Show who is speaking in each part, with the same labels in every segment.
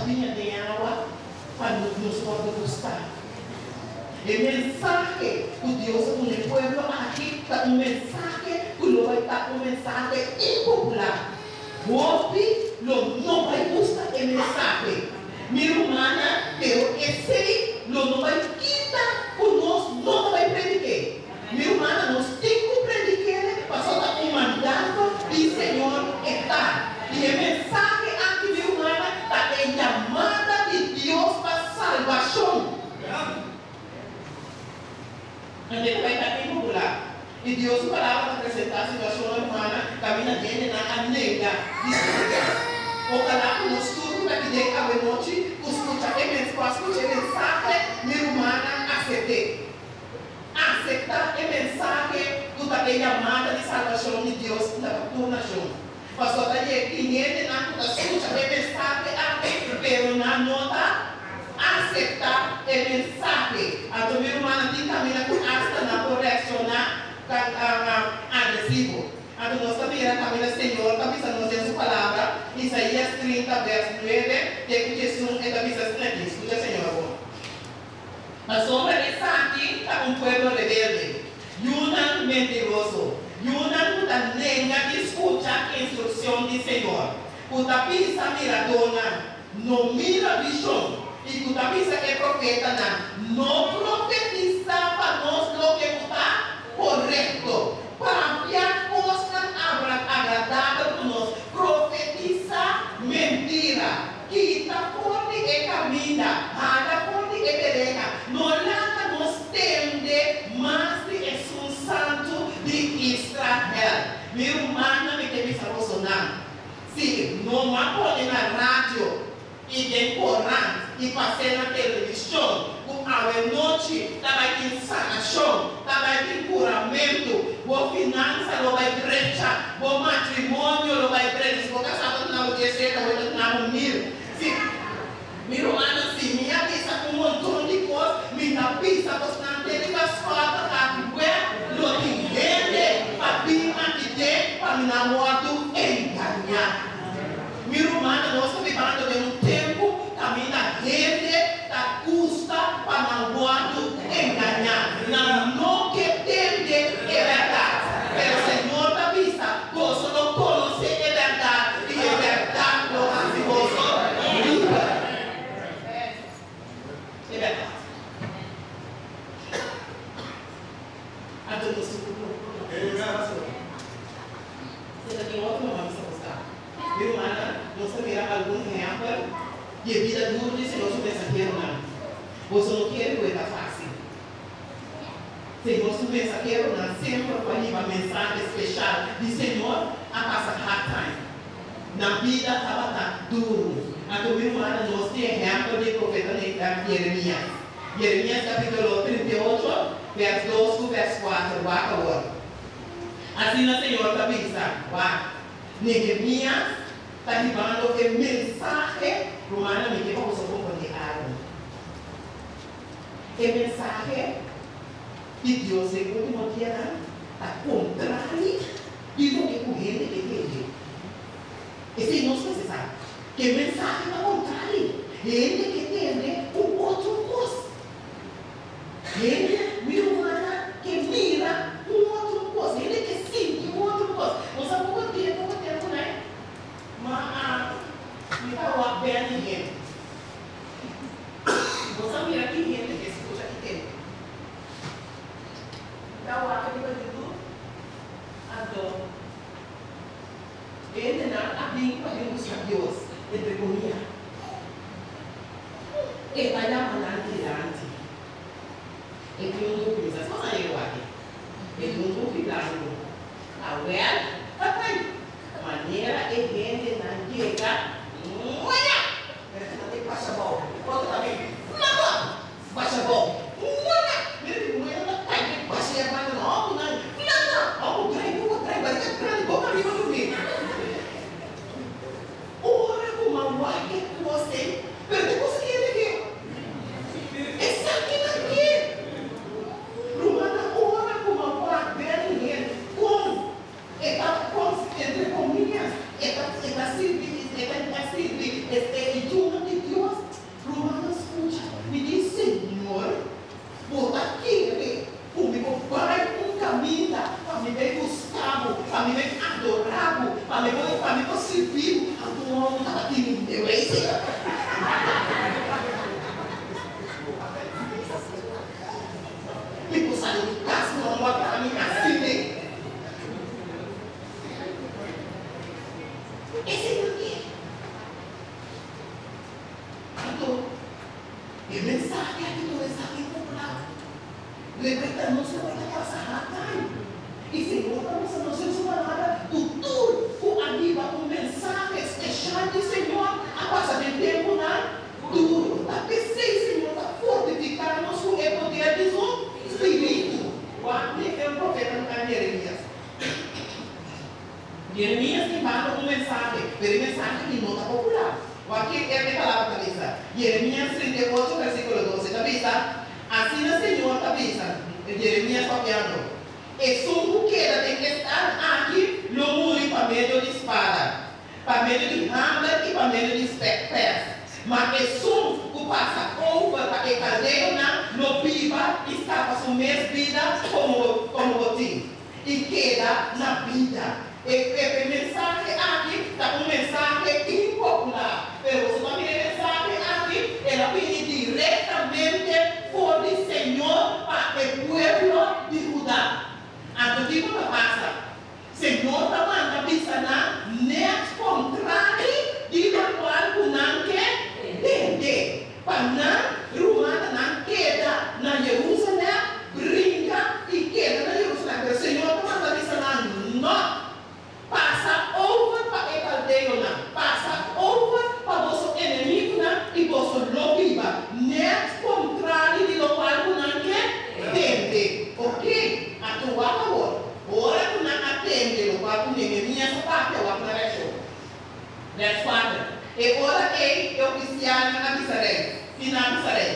Speaker 1: biña den awa pa nos wòrdu gustá. E mensahe ku Dios a duna e pueblo aki ta un mensahe ku lo bai ta un mensahe impopular. Hopi lo no bai gusta e mensahe, mi rumannan, pero esei lo no bai kita ku nos no ta bai predik'é. Mi rumannan, nos tin ku predik'é pasobra ta un mandato di Señor e ta. I e mensahe aki, mi rumannan, ta e yamada di Dios pa salbashon. Hende ta bai ta impopular. I Dios su Palabra ta presentá situashonnan humana kaminda hendenan a nenga di skucha. Ojalá ku nos tur ku ta aki den awenochi ku skucha e mens ku a skucha e mensahe, mi rumannan, asept'é. Aseptá e mensahe ku ta e yamada di salbashon di Dios na tur nashon. Pasobra ta yega tin hendenan ku ta skucha e mensahe aki, pero nan no ta aseptá e mensahe. Anto mi rumannan tin kaminda ku asta nan por reakshoná tan agresivo. Anto nos ta mira kaminda Señor ta bisa nos den Su Palabra, Isaías 30 vèrs 9 te ku 11, e ta bisa asina aki, Skucha Señor bon. Pasobra esaki ta un pueblo rebelde, yunan mentiroso, yunan ku ta nenga di skucha instrukshon di Señor, ku ta bisa miradónan, No mira vishon, i ku ta bisa e profetanan, No profetisá pa nos loke ku ta korekto, papia kosnan agradabel ku nos, profetisá mentira. Kita for di e kaminda, hala for di e bereha, no laga nos tende mas di Esun Santu di Israel. Mi rumannan, mi ke bisa bosonan, si no a pone na radio i den korant i pas'é na televishon ku awenochi ta bai tin sanashon, ta bai tin kuramentu, bo finansa lo bai drecha, bo matrimonio lo bai drecha, si bo kasá ta duna bo dies seta, bo ta duna bo mil. Si, mi rumannan, si mi a bisa un monton di kos, mi ta bisa bosnan te riba skòlta aki wèr lo tin hende pa bin aki den pa mi nan wòrdu engañá. Mi rumannan, nos ta bibando den un tempu kaminda hende ta gusta pa nan wòrdu engañá. Nan no ke tende e bèrdat. Pero Señor ta bisa, Boso lo konosé e bèrdat, i e bèrdat lo hasi boso liber. E bèrdat. Anto nos tin ku proba. Si ta tin otro mama bisa bo sa. Mi rumannan, nos ta mira algun ehèmpel di e bida duru di Señor su mensaheronan. Boso no kere ku e ta fásil. Señor su mensaheronan semper ku a hiba mensahe speshal di Señor a pasa hard time. Nan bida tabata duru. Anto mi rumannan, nos tin ehèmpel di e profeta Jeremias. Jeremias kapítulo 38, vèrs 2 ku vèrs 4. Wak awor. Asina Señor ta bisa, Wak, Nehemías ta hibando e mensahe. Rumannan, mi ke pa boso komprendé algu. E mensahe di Dios den último dianan ta kontrali di loke ku hende ke tende. Esei nos mester sa, ku e mensahe ta kontrali. Hende ke tende un otro kos. Hende, mi rumannan, ke mira un otro kos, hende ke sinti un otro kos. Bo sa poko tempu, poko tempu nai, ma a mi ta wak Benny Hinn. Bo sa mira ki hende ke skucha ki tende. Mi ta wak riba YouTube, anto hendenan a bin pa bin buska Dios, entre komia. E ta yama nan dilanti. E tin un buki, mi sa si boso a yega wak-e. E tin un buki blanku. Awel, papai, manera e hendenan yega, muela! Mira ki nan ta basha bou. Otro ta bin, flapa! Basha bou. Muela! Mira ki muela ta kai den basha e banda nan. Òf nan, flapa! Òf drai boka, drai barika grandi, boka riba durmi. Ora ku m'a wak e kos ei, pero ta kos ki hende ke. adorá bo, pa mi por, pa mi por sirbi bo. Anto un hòmber tabatin miedu ei. Mi por sali di kas, mi no wak mi asina. Esei no ke. Anto, e mensahe aki ta un mensahe impopular. Rebecca no sa loke ta pasa hard time. I Señor ta musa nos den Su Palabra ku tur ku a hiba un mensahe speshal di Señor a pasa den tempunan duru. Ta p'esei Señor ta fortifiká nos ku e poder di Su Spiritu. Wak di e profeta nan Jeremias. Jeremias hibando un mensahe, pero e mensahe aki no ta popular. Wak ke e palabra ta bisa. Jeremias 38 versíkulo 12 ta bisa, Asina Señor ta bisa, Jeremias papiando, Esun ku keda den e stat aki lo muri pa medio di spada, pa medio di hamber i pa medio di pèst. Ma esun ku pasa over pa e kaldeonan lo biba i skapa su mes bida komo komo botin i keda na bida. E e mensahe aki ta un mensahe impopular, pero boso ta mira e mensahe aki, el a bini direktamente for di Señor pa e pueblo di Hudá. Anto kiko ta pasa? Señor ta manda bisa nan nèt kontrali di lokual ku nan ke tende, pa nan rumannan keda na Jerusalèm, bringa i keda na Jerusalèm. Pero Señor ta manda bisa nan, Nò! Pasa over pa e kaldeonan, pasa over pa boso enemigunan i boso lo biba, nèt kontrali di lokual ku nan ke tende. Oke, anto wak awor. Ora ku nan a tende lokual ku Nehemias a papia, wak nan reakshon. Vèrs kuater, E ora ei e ofisialnan a bisa rei, Si nan a bisa rei,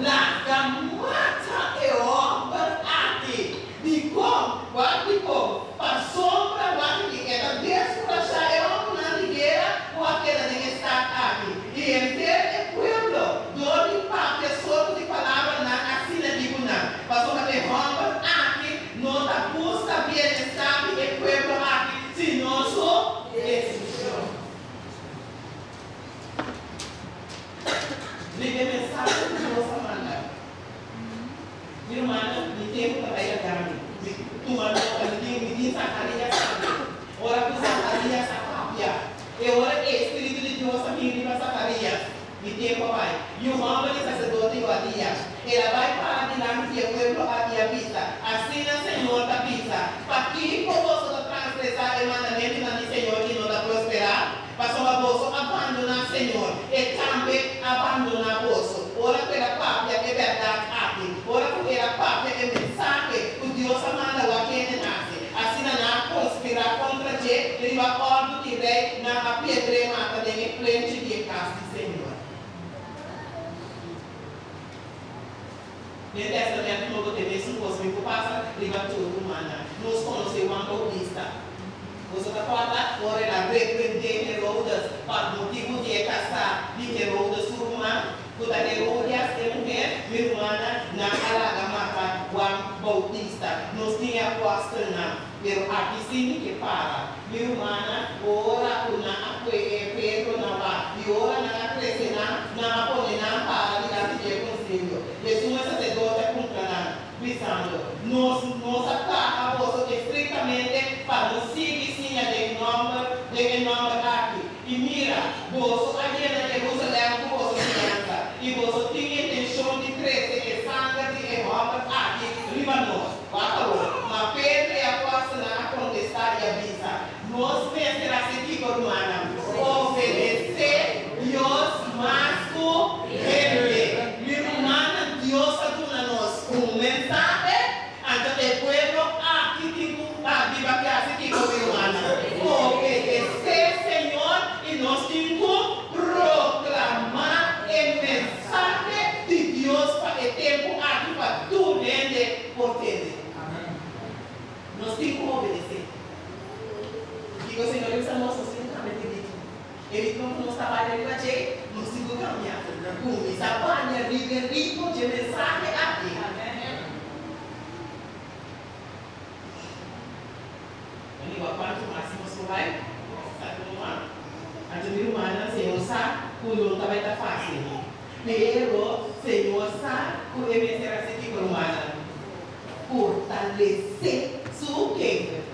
Speaker 1: Laga mata e hòmber aki! Dikon? Wak dikon? Pasobra wak di e ta deskurashá e hòmbernan di guera ku a keda den e stat aki, i henter e pueblo, dor di papia sorto di palabranan asina di ku nan. Pasobra e hòmber aki no ta buska bienestar di e pueblo aki, sino su destrukshon. Riba e mensahe ku Dios a manda, mi rumannan, mi tempu ta bai laga mi. Mi tuma nota, mi tin, mi tin Zacharias tambe. Ora ku Zacharias a papia, e ora e Spiritu di Dios a bini riba Zacharias. Mi tempu a bai. Yu hòmber di saserdote Joadías, el a bai para dilanti di e pueblo a i a bisa, Asina Señor ta bisa, Pakiko boso ta transgresá e mandamentunan di Señor i no ta prosperá? Pasobra boso a bandoná Señor, E tambe a bandoná boso. Ora ku el a papia e bèrdat aki, ora ku el a papia e mensahe ku Dios a manda wak hende hasi, asina nan a konspirá kontra dje riba òrdu di rei, nan a piedr'é mata den e plenchi di e kas di Señor. Den Tèstamènt Nobo te mesun kos mi ku pasa riba tur rumannan. Nos konosé Juan Bautista. Boso ta kòrda ora el a reprendé Herodes pa motibu di e kasá di Herodes su ruman, ku ta Herodias e muher? Mi rumannan, nan a laga mata Juan Bautista. Nos tin e apòstelnan, pero aki sí mi ke para. Mi rumannan, ora ku nan a pue e Pedro na wak i ora nan a trese nan, nan a pone nan para dilanti di e konsilio. Esun e saserdote a puntra nan, bisando, Nos nos a taha boso estriktamente pa no sigui siña den nòmber den e nòmber aki. I mira, boso a yena Jerusalèm ku boso siñansa, i boso tin intenshon di trese e sanger di e hòmber aki riba nos. Wak awor. Ma Pedro i apòstelnan a kontestá i a bisa, Nos mester hasi kiko, rumannan? Obedesé Dios mas ku hende. Mi rumannan, Dios a duna nos un mensahe, anto e pueblo aki tin ku biba ke hasi kiko, mi rumannan? Obedesé Señor i nos tin ku proklamá e mensahe di Dios pa e tempu aki pa tur hende por tende. Nos tin ku obedesé. Kiko Señor a bisa nos? Nos tin ku kambia di ritmo. E ritmo ku nos ta balia riba dje, nos tin ku kambia. Kuminsá balia riba e ritmo dje mensahe aki. Bo ni wak. Kuantu mas nos por bai? Sa ku ruman? Anto mi rumannan, Señor sa ku no ta bai ta fásil. Pero Señor sa ku e mester hasi kiko, rumannan? Fortalesé su ke?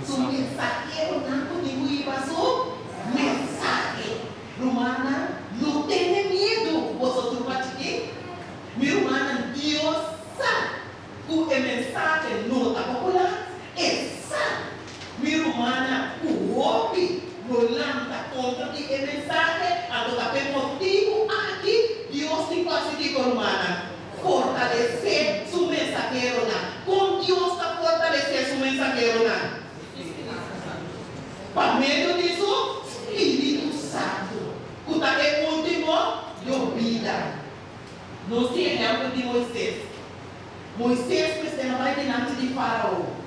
Speaker 1: Su mensaheronan ku tin ku hiba su mensahe. Rumannan, no tene miedu, boso trupa chikí. Mi rumannan, Dios sa ku e mensahe no ta popular. E sa, mi rumannan, ku hopi lo lanta kontra di e mensahe. Anto ta p'e motibu aki Dios tin ku hasi kiko, rumannan? Fortalesé su mensaheronan. Kon Dios ta fortalesé su mensaheronan? Pa medio di su spiritu santu, ku ta e último yobida. Nos tin ehèmpel di Moisés. Moisés mester a bai dilanti di Fárao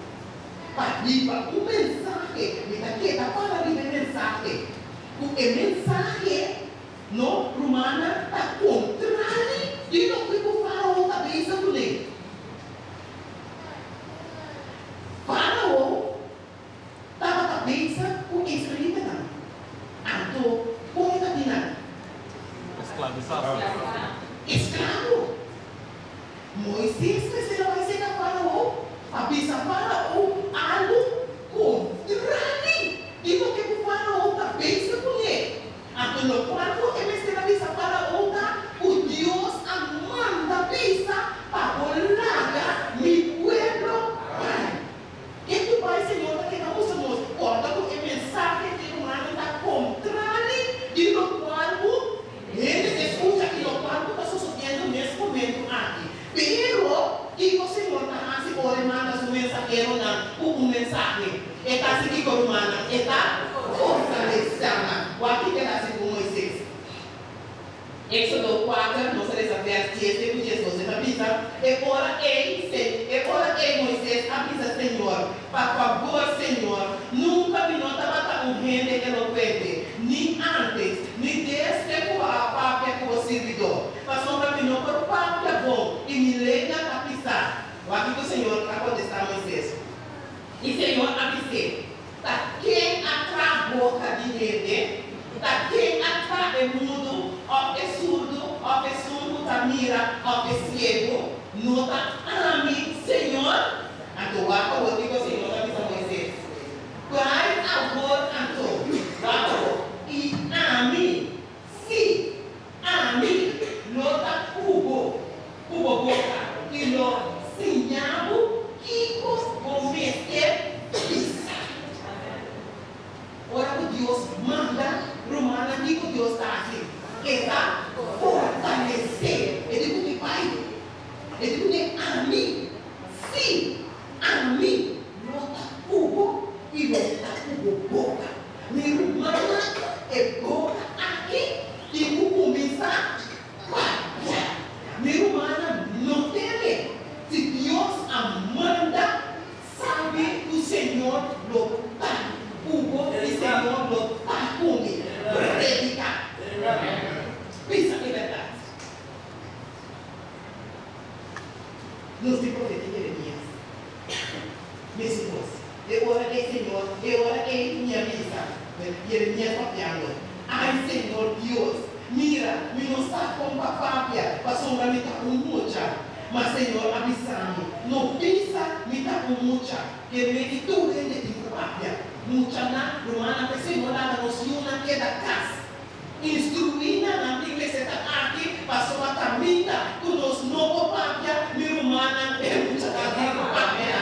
Speaker 1: pa hiba un mensahe. Mi ta keda para riba e mensahe. Ku e mensahe, no, rumannan, ta kontrali di loke ku Fárao ta bisa kuné. Fárao tabata bisa ku israelitanan. Anto, kon e ta tin nan?
Speaker 2: Esklabisá.
Speaker 1: Esklabo. Moises mester a bai serka Fárao pa bisa Fárao algu kontrali di loke ku Fárao ta bisa kuné. Anto lokual ku e mester a bisa Fárao ta ku Dios a manda bisa pa bo laga mi pueblo bai. Ke ku bai Señor ta keda usa nos ora ku e mensahe di rumannan ta kontrali di lokual ku hende ta skucha i lokual ku ta sosodiendo nes momentu aki. Pero, kiko Señor ta hasi ora e manda su mensaheronan ku un mensahe? E ta hasi kiko, rumannan? E ta fortalesá nan. Wak kiko el hasi ku Moises. Éxodo kuater, nos a lesa vèrs dies te ku diesdos, e ta bisa, E ora ei, e ora ei Moises a bisa Señor, Pa fabor, Señor, nunka mi no tabata un hende elokuente, ni ántes, ni desde ku bo a papia ku bo sirbidó, pasobra mi no por papia bon i mi lenga ta pisá. Wak kiko Señor a kontestá Moises. I Señor a bis'é, Ta ken a traha boka di hende? Ta ken a traha e mudu, òf e surdu, òf esun ku ta mira, òf e siegu? No ta ami, Señor? Anto wak awor kiko Señor a bisa Moises, Bai awor anto, wak awor, i ami, sí, ami, lo ta ku bo, ku bo boka, i lo siña bo kiko bo mester bisa. Ora ku Dios manda rumannan, kiko Dios ta hasi? E ta fortalesé. E di ku mi bai, e di ku mi ami, sí, ami lo ta ku bo i lo ta ku bo boka. Mi rumannan, e boka aki tin ku kuminsá Papia, mi rumannan, no teme. Si Dios a manda, sabi ku Señor lo ta ku bo i Señor lo ta ku mi. Prediká. Bisa e bèrdat. Nos tin profeta Jeremias. Mesun kos. E ora ei Señor, e ora ei mi a bisa, Jeremias papiando, Ai, Señor Dios, mira, mi no sa kon pa papia, pasobra mi ta un mucha. Ma Señor a bisa mi, No bisa, mi ta un mucha, ke me i tur hende tin ku papia. Muchanan, rumannan, p'esei no laga nos yunan keda kas. Instruí nan, nan tin mester ta aki pasobra kaminda ku nos no por papia, mi rumannan e muchanan tin ku papia.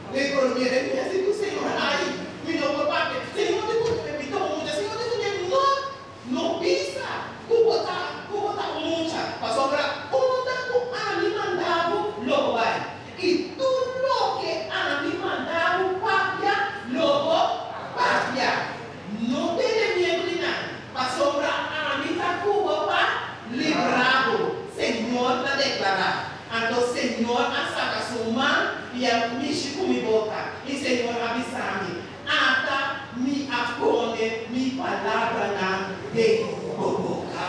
Speaker 1: Mi por mira mi hasi ku Señor, ai, mi no por papia. Señor di ku mi ta un mucha, Señor di ku mi no, no bisa ku bo ta ku bo ta un mucha, pasobra unda ku ami manda bo lo bo bai, i tur loke ami manda bo papia lo bo papia. No tene miedu di nan, pasobra ami ta ku bo pa libra bo, Señor ta deklará. Anto Señor a saka su man i a mishi ku mi boka, i Señor a bisa mi, Ata mi a pone mi palabranan den bo boka.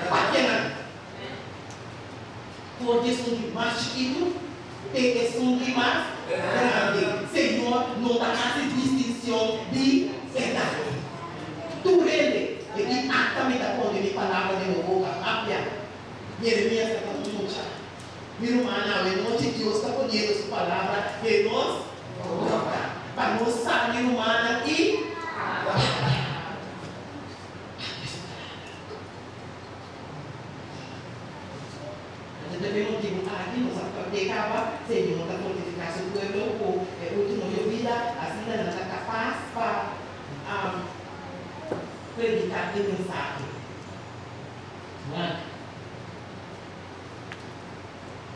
Speaker 1: Papia nan. For di esun di mas chikitu te esun di mas grandi. Señor. Señor no ta hasi distinshon di edat. Tur hende, e di, Ata mi ta pone mi palabra den bo boka, papia. Jeremias tabata un mucha. Mi rumannan, awe nochi Dios ta poniendo su palabra den nos boka pa nos sali rumannan i papia. Papia su palabra. Anto ta p'e motibu aki nos a papia kaba, Señor ta fortifiká su pueblo ku e último yobida, asina nan ta kapas pa prediká e mensahe. Wak.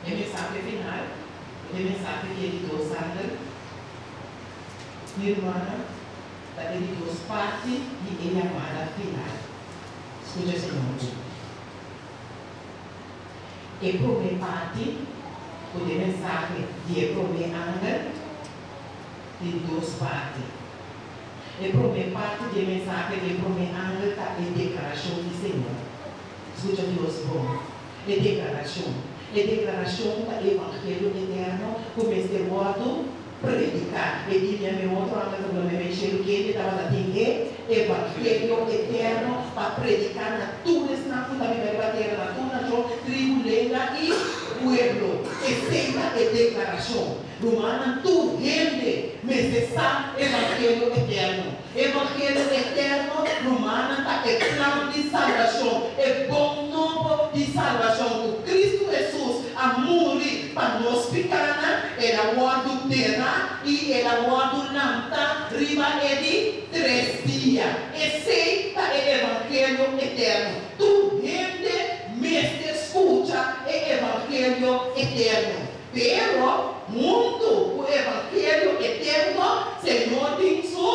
Speaker 1: E mensahe final, e mensahe di e di dos angel, Mi rumannan, ta e di dos parti di e yamada final. Skucha Señor bon. E promé parti ku ta e mensahe di e promé angel tin dos parti. E promé parti di e mensahe di e promé angel ta e deklarashon di Señor. Skucha Dios bon. E deklarashon. E deklarashon ta e evangelio eterno ku mester wòrdu prediká. E di mi otro angel ta bula meimei shelu kende tabata tin e evangelio eterno pa prediká na tur esnan ku ta biba riba tera, na tur nashon, tribu, lenga i pueblo. Esei ta e deklarashon. Rumannan, tur hende mester sa evangelio eterno. Evangelio eterno, rumannan, ta e plan di salbashon, e bon nobo di salbashon ku Kristu Hesus a muri pa nos pikanan, el a wòrdu derá i el a wòrdu lantá riba e di tres dia. Esei ta e evangelio eterno. Tur hende mester skucha e evangelio eterno. Pero, huntu ku evangelio eterno, Señor tin su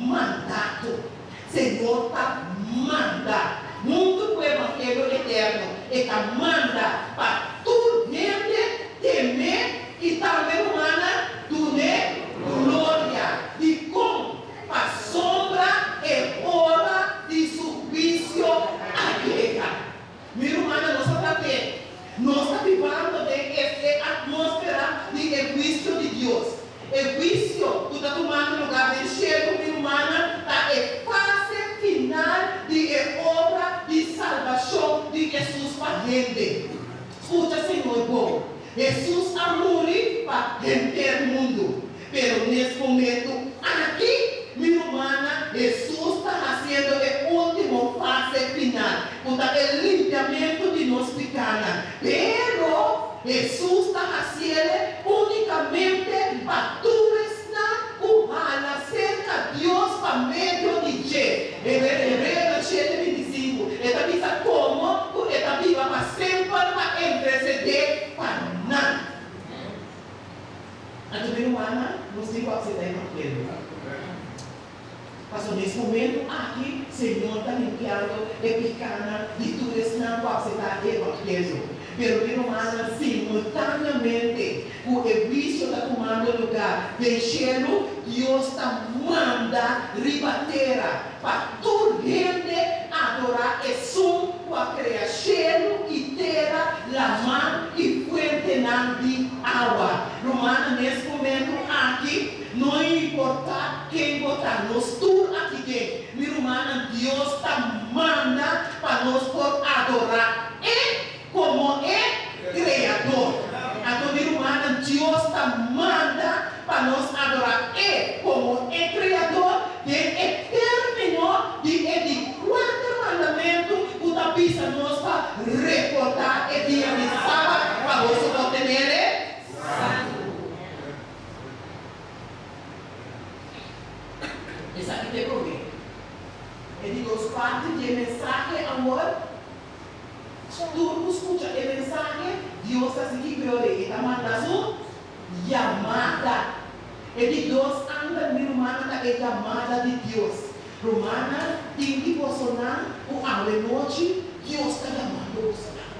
Speaker 1: mandato. Señor ta manda. Huntu ku evangelio eterno, e ta manda pa tur hende tem'é i tambe rumannan dun'é gloria. Dikon? Pasobra e ora di su huisio a yega. Mi rumannan, nos ta trat'é. Nos ta bibando den e e atmósfera di e huisio di Dios. E huisio ku ta tumando lugá den shelu, mi rumannan, ta e fase final di e obra di salbashon di Hesus pa hende. Skucha Señor bon. Hesus a muri pa henter mundu. Pero nes momento aki, mi rumannan, Hesus ta hasiendo e último fase final, ku ta e limpiamentu di nos pikánan. Pero Hesus ta hasiele únikamente pa tur esnan ku hala serka Dios pa medio di dje. Hebreonan shete 25, e ta bisa komo ku e ta biba pa semper pa intersedé pa nan. Anto mi rumannan, nos tin ku akseptá e evangelio. Pasobra na es momentu aki, Señor ta limpiando e pikánan di tur esnan ku akseptá e evangelio. Pero mi rumannan, simultáneamente ku e huisio ta tumando lugá den shelu, Dios ta manda riba tera pa tur hende adorá Esun ku a krea shelu i tera, laman i fuentenan di awa. Rumannan, nes momentu aki, no importá ken bo ta, nos tur aki den, mi rumannan, Dios ta manda pa nos por adorá E komo e Kreador. Anto, mi rumannan, Dios ta manda pa nos adorá E komo e Kreador den e término di e di kuater mandamentu ku ta bisa nos pa rekordá e dia di Sabat pa boso por tenel e santu. Esaki ta e promé. E di dos parti di e mensahe awor, tur ku skucha e mensahe, Dios ta sigui gloria i ta manda su yamada. E di dos angel, mi rumannan, ta e yamada di Dios. Rumannan, tin di bosonan ku awe nochi Dios ta yamando bosonan.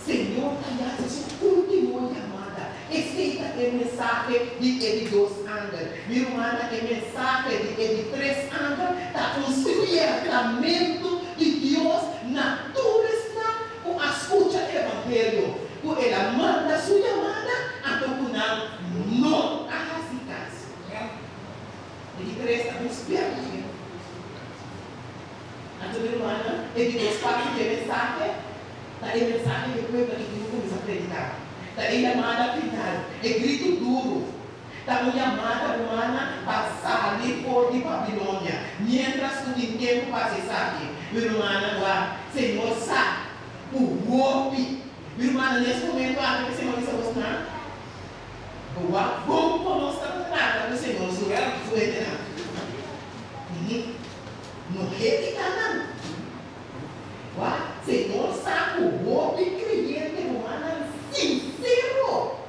Speaker 1: Señor ta yasi su último yamada. Esei ta e mensahe di e di dos angel. Mi rumannan, e mensahe di e di tres angel ta un spiertamentu di Dios na tur esnan ku a skucha e evangelio, ku el a manda su yamada, anto ku nan no a hasi kaso. E di tres ta un spièrta. Anto mi rumannan, e di dos parti di e mensahe ta e mensahe ku e pueblo aki tin ku kuminsá prediká. Ta e yamada final, e gritu duru. Ta un yamada, rumannan, pa sali for di Babilonia miéntras ku tin tempu pa hasi esaki. Mi rumannan, wak, Señor sa ku hopi. Mi rumannan, nes momentu aki ku Señor bisa bosnan, Wak bon kon nos ta trata ku Señor su hendenan. No hesitá nan. Wak, Señor sa ku hopi kreyente rumannan sinsero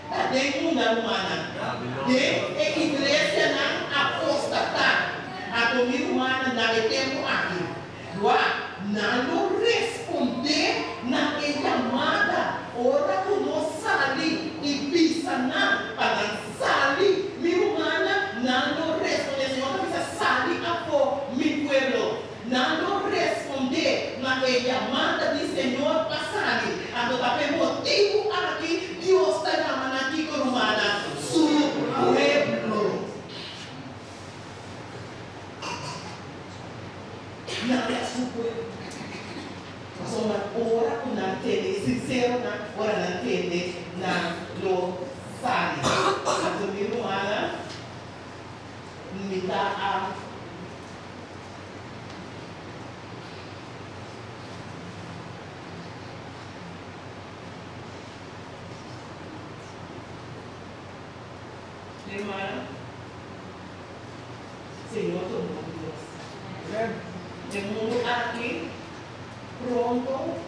Speaker 1: ta den unda rumannan den e iglesianan apostatá. Anto mi rumannan na e tempu aki, wak, nan lo respondé na e yamada ora ku nos sali i bisa nan pa nan sali. Mi rumannan, nan lo respondé. Señor ta bisa, Sali afó, mi pueblo. Nan lo respondé na e yamada di Señor pa sali. Anto ta p'e motibu aki Dios ta yama nan kiko, rumannan? Su pueblo. Nan ta su pueblo. Pasobra ora ku nan tende, e sinseronan, ora nan tende, nan lo sali. Anto mi rumannan, mi ta a. Mi rumannan, Señor ta un bon Dios. E mundu aki pronto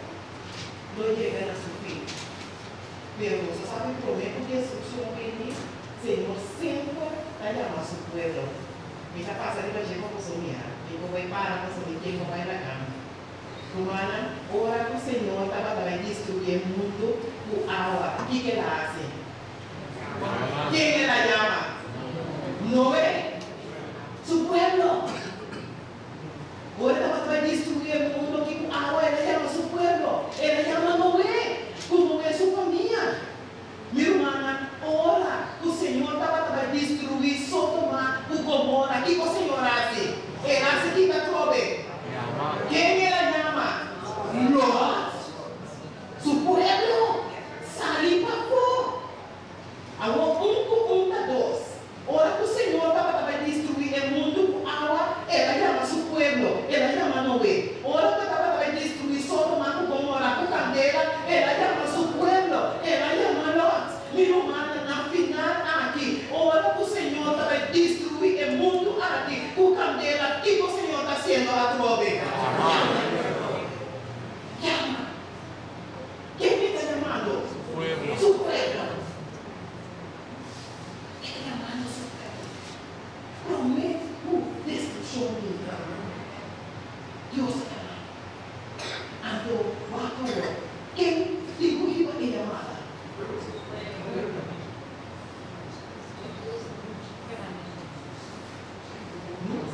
Speaker 1: lo yega na su fin. Pero nos a sabi promé ku destrukshon bini, Señor semper ta yama su pueblo. Mi ta pasa riba dje pa boso mira. Mi por bai para pasobra mi tempu a bai laga mi. Rumannan, ora ku Señor tabata bai destruí e mundu ku awa, kiko el a hasi? Ken el a yama? Noe, su pueblo. Ora tabata bai destruí e mundu aki ku awa, el a yama su pueblo. El a yama Noe ku Noe su famia. Mi rumannan, ora ku Señor tabata bai destruí Sodoma ku Gomora, kiko Señor a hasi? El a hasi kita atrobe? Ken el a yama? Lot. Su pueblo sali pafó. Awor un ku un ta dos. Ora ku Señor tabata bai destruí e mundu ku awa, El a yama Su pueblo, El a yama Noé. Ora ku E tabata bai destruí Sodoma ku Gomora ku kandela, El a yama Su pueblo, El a yama Lot. Mi rumannan, na final aki, ora ku Señor ta bai destruí e mundu aki ku kandela, kiko Señor ta hasiendo atrobe? Yama. Ken e ta yamando?
Speaker 2: Su pueblo.
Speaker 1: Su pueblo. E ta yamando su pueblo. Promé ku destrukshon bin, Dios ta yamando. Anto wak awor, ken tin ku hiba e yamada? Nos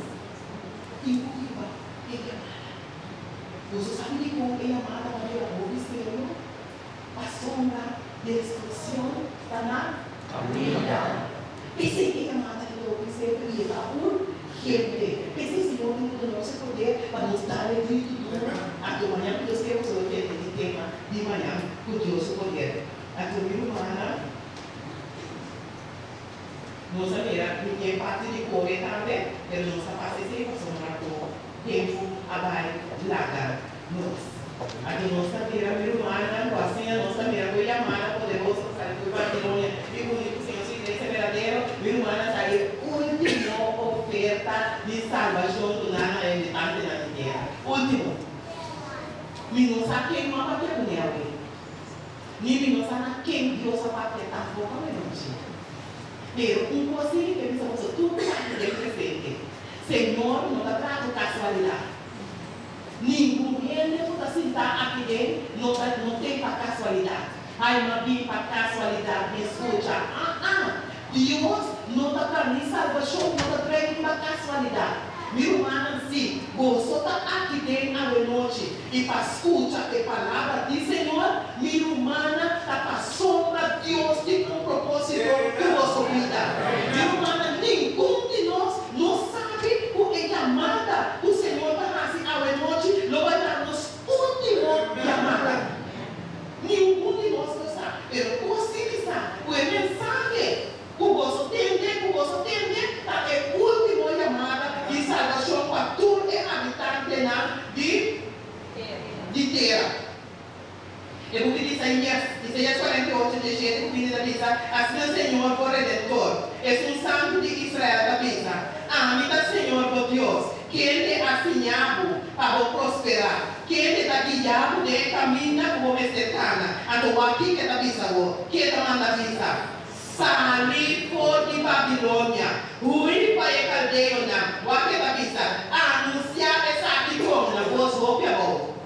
Speaker 1: tin ku hiba e yamada. Boso sabi dikon e yamada ta bira hopi serio? Pasobra destrukshon ta na kaminda. P'esei e yamada ta bira hopi serio i e ta urgente. P'esei Señor tin ku duna nos e poder pa nos dal e gritu duru. Anto mañan ku Dios ke boso lo tende di tema di mañan ku Dios su poder. Anto mi rumannan, nos a mira mi tin e parti di kore tambe, pero nos a pasa esei pasobra ku. Tempu a bai laga nos. Anto nos ta mira mi rumannan ku asina nos ta mira ku e yamada poderoso pa sali for Babilonia i uni ku Señor su iglesia berdadero. Mi rumannan ta e ultimo oferta di salbashon duná na e habitantenan di tera. Ultimo. Mi no sa ken no a papia kuné awe. Ni mi no sa na ken Dios a papia tampoko awe nochi. Pero un kos sí mi ke bisa boso tur ku ta aki den presente. Señor no ta traha ku kasualidat. Ningun hende ku ta sintá aki den no ta no ten pa kasualidat. Ai m'a bin pa kasualidat mi skucha. Aa! Dios no ta traha ni salbashon no ta trae riba kasualidat. Mi rumannan, si boso ta aki den awenochi i pa skucha e palabra di Señor, mi rumannan, ta pasobra Dios tin un propósito ku boso bida. Mi rumannan, ningun di nos. Isaías, Isaías 48, 17 ku 20 ta bisa, Asina Señor bo Redentor, Esun Santu di Israel ta bisa, Ami ta Señor bo Dios, kende a siña bo pa bo prosperá, kende ta guia bo den e kaminda ku bo mester kana. Anto wak kiko e ta bisa bo, ke ta manda bisa, Sali for di Babilonia, hui pa e kaldeonan. Wak e ta bisa, Anunsiá esaki kon na bos hopi abou.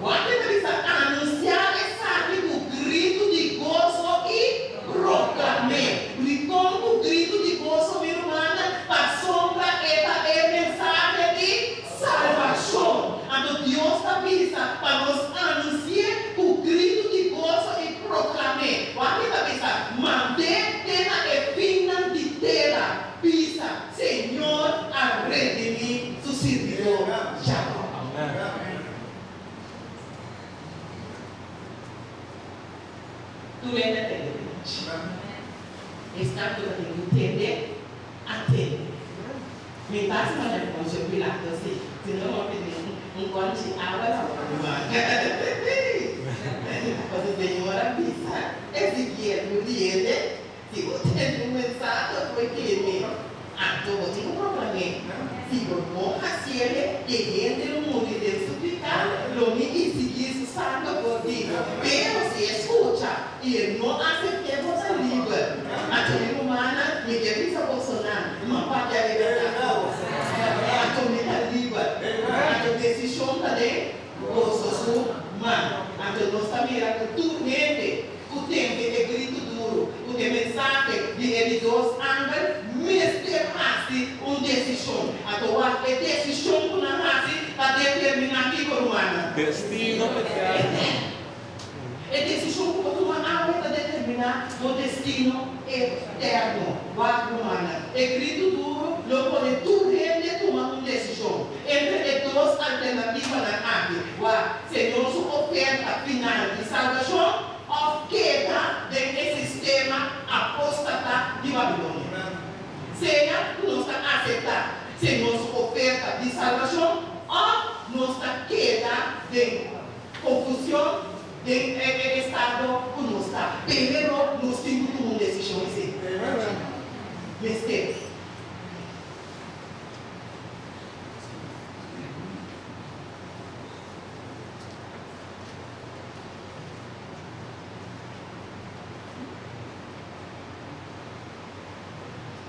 Speaker 1: Wak e ta bisa, Anunsiá esaki ku gritu di goso i proklam'é. Dikon ku gritu di goso, mi rumannan? Pasobra e ta e mensahe di salbashon. Anto Dios ta bisa pa nos anunsi'é ku gritu di goso i proklam'é. Wak e ta bisa, Mand'é te na e finnan di tera, bisa, Señor a redimí su sirbidó Jakòb. Tur hende a tende di nochi. Esnan ku ta tin ku tende, a tende. Mi ta hasi manera Poncio Pilato si, si no lo pidi un conchi awa la bo tuma. Pasobra Señor a bisa Ezekiel, Yu di hende, si bo tende un mensahe fo'i tene, anto bo tin ku proklam'é. Si bo no hasiele, e hende lo muri den su piká, lo mi isigí su sanger for di bo. Pero si e skucha i e no asept'é, bo ta liber. Anto mi rumannan, mi ke bisa bosonan, ma papia e bèrdat ku boso. Anto mi ta liber. Anto desishon ta den boso su man. Anto nos ta mira ku tur hende ku tende e gritu duru ku e mensahe di e di dos angel mester hasi un desishon. Anto wak e desishon ku nan hasi ta determiná kiko, rumannan?
Speaker 2: Destino eterno.
Speaker 1: E desishon ku bo tuma awe ta determiná bo destino eterno. Wak, rumannan, e gritu duru lo pone tur hende tuma un desishon entre e dos alternativanan aki. Wak, Señor su oferta final di salbashon òf keda den e sistema apóstata di Babilonia. Sea ku nos ta aseptá Señor su oferta di salbashon òf nos ta keda den Confusion den e estado cu nos ta. Pero nos tin cu tuma un decision esey. Mester.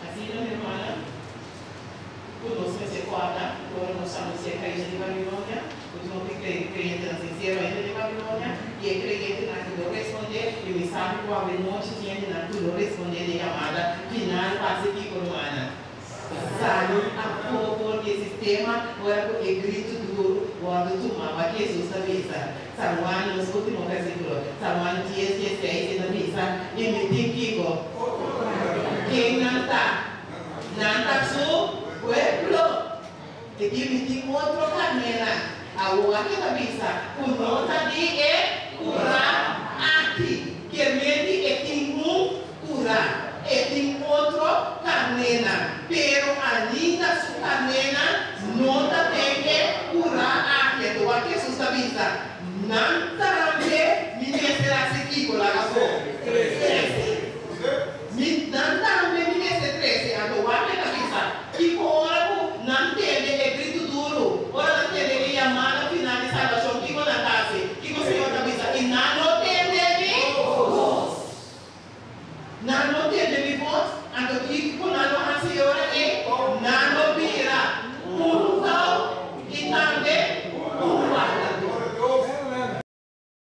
Speaker 1: Asina, mi hermana, ku nos mester kòrda ku ora nos anunsiá e kaida di Babilonia, ku tin hopi kreyentenan sinsero ainda den Babilonia, i e kreyentenan aki lo respondé, i mi sabi ku awe nochi tin hendenan ku lo respondé den yamada final pa hasi kiko, rumannan? Sali afó for di e sistema ora ku e gritu duru wòrdu tumá. Wak Hesus ta bisa, San Juan, nos último versíkulo, San Juan dies, dieseis, e ta bisa, I mi tin kiko? Ken nan ta? Nan ta su pueblo. E di, Mi tin otro karnénan. Awor e ta bisa ku no ta di e kurá aki. Kermenti e tin un kurá. E tin otro karnénan, pero ainda su karnénan no ta den e kurá aki. Anto wak Hesus ta bisa, Nan tambe.